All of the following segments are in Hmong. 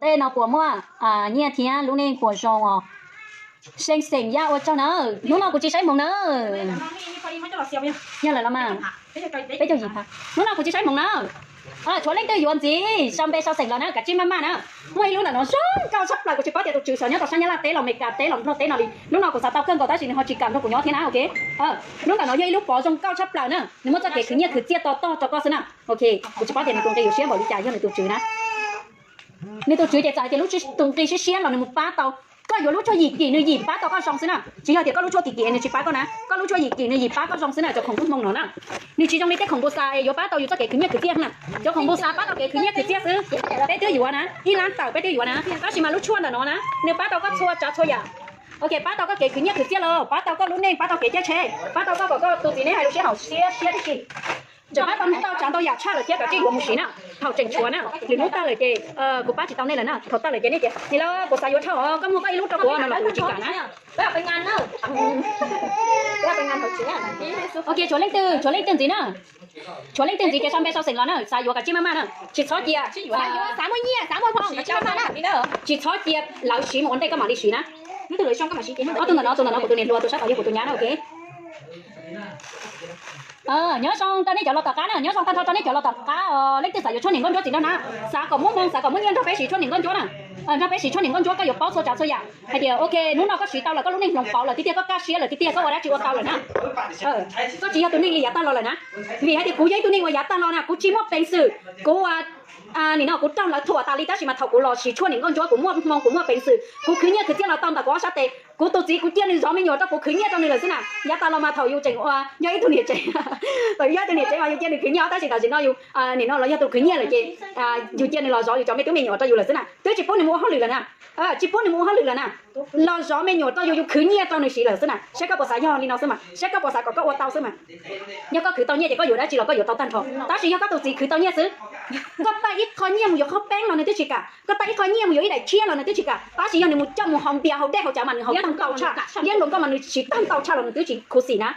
Tej no puas muaj nyiaj thiab lub neej puas zoo os? See xeem yaj ua tsaug na. Hnub no kuv tsis saib hmoov na. Yog lawm los mas. Peb caug yim phav. Hnub no kuv tsis saib hmoov na. Tshuav leej twg yuav ntxiv sau npe sau xeem los na, kav tsij maj maj na. Muaj ib lub ntawm no zoo nkauj tshaj plaws, kuv tsis paub tias tus tswv xyov nyob rau sab Nyab Laj teb los Meskas teb los Nplog teb no li. Hnub no kuv xav tau kawg nkaus tab sis nws ho tsis kam nrog kuv nyob thiab na, ok. Lub ntawm no yog ib lub pov zoo nkauj tshaj plaws na, nws muaj txoj kev khwv nyiaj khwv txiaj to tog rau koj xwb na. Ok, kuv tsis paub tias nws tus nqi yuav siab npaum li cas, yog nws tus tswv na. Nws tus tswv ces txawm hais tias lub tus nqi siab siab los nws mus pab tau. Koj yuav lub tshuaj yim kim nws yim pab tau koj zoo xwb na, tsis yog tias koj lub tshuaj kim kim nws tsis pab koj na, koj lub tshuaj yim kim nws yim pab koj zoo xwb na, cov khoom muaj hmoo no na. Nws tsis zoo li tej khoom npus xas es yuav pab tau yus txoj kev khwv nyiaj khwv txiaj na. Cov khoom npus xas pab tau kev khwv nyiaj khwv txiaj xwb, peb twb yuav na, ib lab tawm peb twb yuav na, tab sis mas lub tshuaj ntawm no na, nws pab tau koj txhua tsav txhua yam. Ok, pab tau koj kev khwv nyiaj khwv txiaj los pab tau koj lub neej, pab tau kev caij tsheb, pab tau koj kom koj tus txiv neej hais lus sib haum siab siab tib si. Tseem pab tau ntau tsav ntau yam tshaj lawm thiab, kav tsij yuav mus siv na. Thaum tseem tshuav na, lwm hnub tag lawm ces kuv pab tsis tau nej lawm na, thaum tag lawm ces nej tias nim no kuv xav yuav dhau os, koj muag koj ib lub rau kuv no los kuv tsis kam na. Ok, tshuav leej twg, tshuav leej twg ntxiv na. Tshuav leej twg ntxiv ces sau npe sau xeem los na, xav yuav kav tsij maj maj na. Tsis txhob cia, xav muaj nyiaj xav muaj hmoo kav tsij maj maj na. Tsis txhob cia lawv siv mus ua ntej koj mam li siv na. Ob tug ntawm no, tus ntawm no kuv tus niam hluas, tus sab tod yog kuv tus nyab na, ok. Nyob zoo rau nej cov los tom qab na, nyob zoo tag nrho rau nej cov los tom qab os. Leej twg xav yuav tshuaj niam nkauj ntsuab txiv nraug nab, xav kom muaj hmoo xav kom muaj nyiaj nrog peb siv tshuaj niam nkauj ntsuab na, nrog peb siv tshuaj niam nkauj ntsuab koj yuav paub txhua tsav txhua yam hais tias ok, hnub no koj siv tau lawm, koj lub neej hloov pauv lawm tiag tiag, koj kaj siab lawm tiag tiag, koj ua dab tsi ua tau lawm na. Koj tsis yog tus neeg li yav tag los lawm na. Vim hais tias kuv yog ib tug neeg uas yav tag los na, kuv tsis muaj peev xwm, kuv ua nim no kuv raug lawv thuam tas li tab sis mas thaum kuv los siv tshuaj niam nkauj ntsuab kuv muaj hmoo kuv muaj peev xwm, kuv khwv nyiaj khwv txiaj los tau ntawm kuv ob sab tes. Kuv tus txiv kuv cia nws zov me nyuam rau kuv khwv nyiaj rau nws lawm xwb na. Yav tas los mas thaum yus tseem ua yog ib tug niam tsev, thaum yus yog ib tug niam tsev mas yus cia nws khwv nyiaj, tab sis tam sim no yus nim no los yog tus khwv nyiaj lawm ces yus cia nws los zov yus cov me tub me nyuam rau yus lawm xwb na. Twb tsis pub nws mus ua hauj lwm lawm na. Tsis pub nws mus ua hauj lwm lawm na. Los zov me nyuam rau yus, yus khwv nyiaj rau nws siv lawm xwb na. Saib koj puas xav yog li no xwb mas, saib koj puas xav kom koj ua tau xwb mas. Yog koj khwv tau nyiaj ces koj yuav dab tsi los koj yuav tau tag nrho. Tab sis yog koj tus txiv khwv tau nyiaj xwb, koj tag ib qho nyiaj mus yuav qhaub peeb los nws twb tsis kam, koj tag ib qho nyiaj mus yuav ib daim tshiab los nws twb tsis kam, tab sis yog nws mus coj mus haus npias haus dej haus cawv mas nws haus tag ntau tshaj, yeeb nkaus nkauj mas nws siv tag ntau tshaj los nws twb tsis khuv xim na.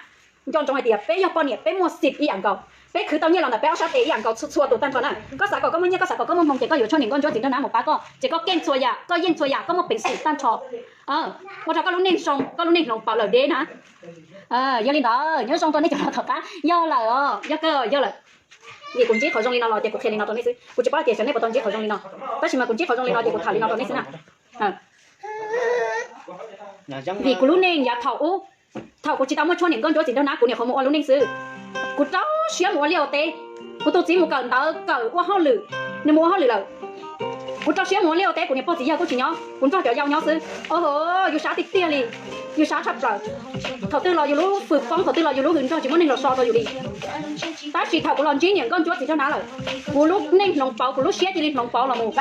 Nco ntsoov hais tias peb yog poj niam peb muaj xim ib yam nkaus, peb khwv tau nyiaj los ntawm peb ob sab tes ib yam nkaus txhua txhua tus tag nrho na. Koj xav kom koj muaj nyiaj, koj xav kom koj muaj hmoo ces koj yuav tshuaj niam nkauj ntsuab txiv nraug nab mus pab koj ces koj keej txhua yam, koj yeej txhua yam, koj muaj peev xwm tag nrho. Ua rau koj lub neej zoo, koj lub neej hloov pauv lawm deb na. Yog li ntawd nyob zoo rau nej cov los tom qab, yog lawm os, yog kawg yog lawm. Vim kuv ntsib qhov zoo li no los ces kuv qhia li no rau nej xwb, kuv tsis paub hais tias xyov nej puas tau ntsib qhov zoo li no, tab sis mas kuv ntsib qhov zoo li no ces kuv tham li no rau nej xwb na. Vim kuv lub neej yav thaum ub, thaum kuv tsis tau muaj tshuaj niam nkauj ntsuab txiv nraug nab kuv niam qhuav mus ua lub neej xwb. Kuv rau siab mus ua liaj ua teb, kuv tus txiv mus kawm ntawv kawm ua hauj lwm, nws mus ua hauj lwm lawm. Kuv rau siab mus ua liaj ua teb, kuv niam pog txiv yawg kuj tsis nyob, kuv nrog cov yau nyob xwb. Oj ho, yus sab tiag tiag li, yus sab tshaj plaws. Thaum twg los yus lub fwm poob, thaum twg los yus lub hwm nrog tsis muaj neeg los so rau yus li. Tab sis thaum kuv los ntsib niam nkauj ntsuab txiv nraug nab lawm, kuv lub neej hloov pauv, kuv lub siab cia li hloov pauv los mus,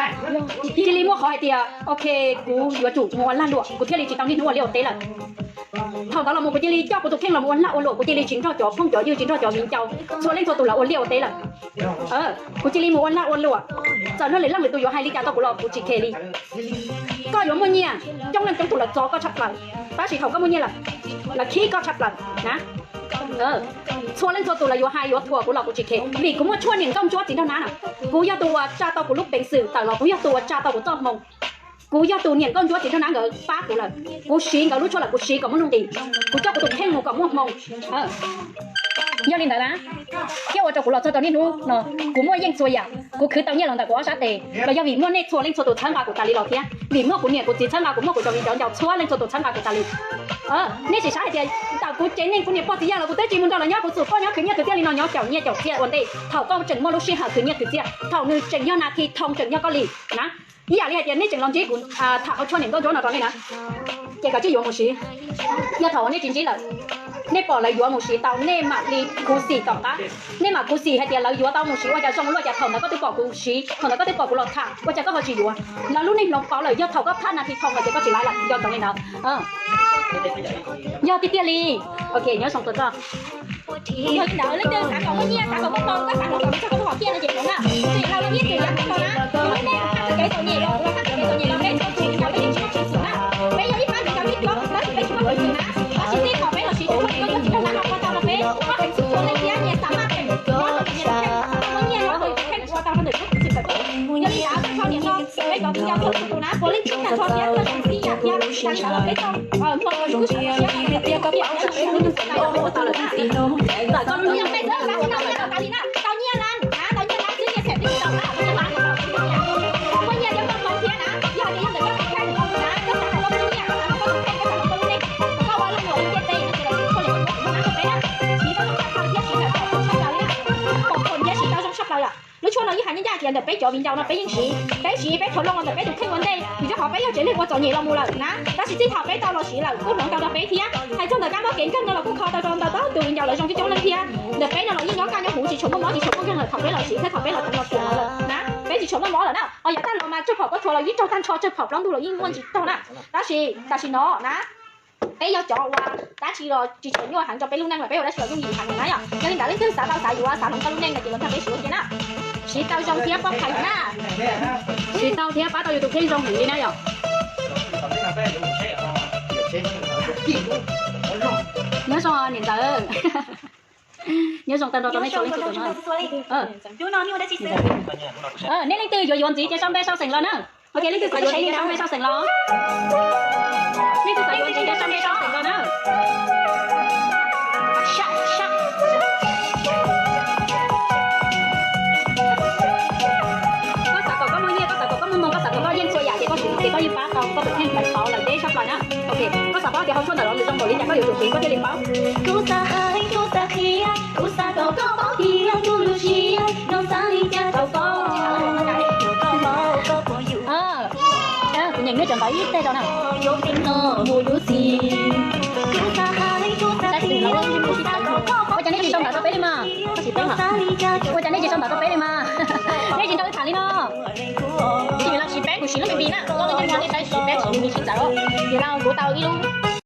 cia li muaj qhov hais tias ok, kuv yuav tsum mus ua lag luam, kuv thiaj li tsis tau niaj hnub ua liaj ua teb lawm. Thaum ntawd los mus kuv cia li coj kuv tus kheej los mus ua lag ua luam, kuv cia li tsis nrog cov phooj cov ywg, tsis nrog cov viv ncaus, txhua leej txhua tus lawv ua liaj ua teb lawm. Kuv cia li mus ua lag ua luam, txawm luag lwm leej lwm tus yuav hais li cas rau kuv los kuv tsis khe li. Koj yuav muaj nyiaj, coob leej coob tus lawv txo koj tshaj plaws, tab sis thaum koj muaj nyiaj lawm, lawv khib koj tshaj plaws na. Txhua leej txhua tus lawv yuav hais yuav thuam kuv los kuv tsis khe, vim kuv muaj tshuaj niam nkauj ntsuab txiv nraug nab na. Kuv yog tus uas tsa tau kuv lub peev xwm tawm los, kuv yog tus uas tsa tau kuv txoj hmoo. Kuv yog tus niam nkauj ntsuab txiv nraug nab nkawd pab kuv lawm, kuv siv nkawd lub tshuaj lawm, kuv siv kom muaj nuj nqis, kuv coj kuv tus kheej mus kom muaj hmoo. Yog li ntawd na, thiaj ua rau kuv los txog rau niaj hnub no, kuv muaj yeej txhua yam, kuv khwv tau nyiaj los ntawm kuv ob sab tes los yog vim muaj nej txhua leej txhua tus txhawb nqa kuv tas li los thiab, vim muaj kuv niam kuv txiv txhawb nqa kuv, muaj kuv cov viv cov ncaus txhua leej txhua tus txhawb nqa kuv tas li. Nej sim saib hais tias ntawm kuv tsev neeg kuv niam pog txiv yawg los kuv twb tsis mus nrog lawv nyob, kuv txum poj nyob khwv nyiaj khwv txiaj li no, nyob caum nyiaj caum txiaj ua ntej. Thaum koj tseem muaj lub sij hawm khwv nyiaj khwv txiaj, thaum nws tseem yog nas this thoo tseem yog koj li na, ib yam li hais tias nej tseem los ntsib kuv tham qhov tshuaj niam nkauj ntsuab no rau nej na, ces kav tsij yuav mus siv. Yog thaum uas nej tsis ntsib lawm, nej pom lawv yuav mus siv tau, nej mam li khuv xim tom qab, nej mam khuv xim hais tias lawv yuav tau mus siv ua cas zoo luaj, cas thaum ntawd koj twb pom kuv siv, thaum ntawd koj twb pom kuv los tham, ua cas koj ho tsis yuav? Lawv lub neej hloov pauv lawm, yog thaum koj thaj nas this thoo lawm ces koj tsis laiv lawm, nco ntsoov li ntawd. Yog tiag tiag li. Ok, nyob zoo rau koj. Yog li ntawd leej twg xav kom muaj nyiaj, xav kom muaj hmoo, koj xav kom kom txog koj muaj hom phiaj no ces hloov na. Txwm laus los nyiaj txwm yam peb los na, yus lub neej txoj kev txom nyem los, kuv los txoj kev txom nyem los, peb txhob tsis tau, peb yeej tsis muaj peev xwm na. Peb yog ib pab viv ncaus nyob Suav tab sis peb tsis muaj peev xwm na, tab sis tej thaum peb los siv tus tshuaj niam nkauj ntsuab txiv nraug nab no ua tau rau peb muaj peev xwm txhua leej thiab nyias xav maj peem, muaj tau nyiaj no, tus kheej ua tau rau ntawm lub peev xwm tawm tuaj. Yog li ntawd txoj niam no peb cov viv ncaus Tus na puav leej tseem tag nrho thiab txawj tsis txij yam thiab, tag li ntawd los peb tau muag los yus kuj sawv siab tias peb kuj tias peb los peb kuj tau yus kuj tau lawm na. Txawm koj lub nyiaj peb txawj tau nyiaj tau tau li na, tau nyiaj lab na, tau nyiaj lab xwb nyiaj xeem twb tsis tau na, tau nyiaj lab na, tau nyiaj thiab koj hloov thiab na, yog hais tias yog ntawm koj tus kheej na, koj xav kom koj muaj nyiaj, koj xav kom koj tus kheej, koj xav kom koj lub neej, koj ua luag luag li tiag teb no ces los siv tshuaj li koj muab kuv muaj na rau peb na, siv tau zoo tshaj plaws thiab siv ntawm pom tshaj plaws li na, pom tshaj thiab siv tau zoo tshaj plaws yom. Lub tshuaj no yeej hais nyaj ncaj tias ntawm peb cov viv ncaus no peb yeej siv, peb siv peb rhuav loo los ntawm peb tus kheej ua ntej, vim rau qhov peb yog tsev neeg ua txom nyem los mus lawm na, tab sis txij thaum peb tau los siv lawm kuj hloov tau rau peb thiab. Hais txog ntawm kab mob kev nkeeg no los kuj kho tau rau ntau ntau tus viv ncaus lawv zoo coob coob leej thiab. Ntawm peb no los yeej nyob kaj nyob huv tsis tshua muaj mob tsis tshua muaj nkeeg lawm thaum peb los siv thiab thaum peb los teev los tuam lawm na, peb tsis tshua muaj mob lawm na. Ho yav tag los mas tsawg phaum koj rhuav los yeej raug tag nrho, tsawg phaum plaub ntug los yeej muaj ntsis raug na. Tab sis tam sim no na peb yog cov uas dab tsi los tsis tshua nyuaj heev rau peb lub neej lawm, peb ua dab tsi los yooj yim heev lawm na yom. Yog li ntawd leej twg xav tau xav yuav xav hloov koj lub neej no ces los nrog peb siv ua ke na. Siv tau zoo thiab pab pais na. Siv tau thiab pab tau yus tus kheej zoo heev li na yom. Nyob zoo niam ntxawm. Nyob zoo tag nrho rau nej txhua leej txhua tus na. Nej leej twg yuav yuav ntxiv ces sau npe sau xeem los na. Ok, leej twg xav yuav ntxiv ces sau npe sau xeem los. Leej twg xav yuav ntxiv ces sau npe sau xeem los na. Koj xav kom koj muaj nyiaj, koj xav kom koj muaj moos, koj xav kom koj yeej txhua yam ces koj siv ces koj yeej pab tau koj tus kheej tau lawm deb tshaj plaws na. Ok, koj xav paub tias hau tshuaj ntawm no nws zoo npaum li cas koj yuav tsum siv koj thiaj li paub. Kuv xav hais, kuv xav qhia, kuv xav kom koj paub tias kuv lub siab zoo xav li cas rau koj. Kuv nyeem nej cov ntawv ib teg rau na. Ua cas nej tsis sau ntawv rau peb li mas? Ua cas nej tsis sau ntawv rau peb li mas? Nej tsis nrog wb tham li no. Tsis vim los siv peb, kuv siv lub B B na, koj lub nyiaj muag nej saib siv peb, siv B B siv txawv. Vim los kuv tau ib lub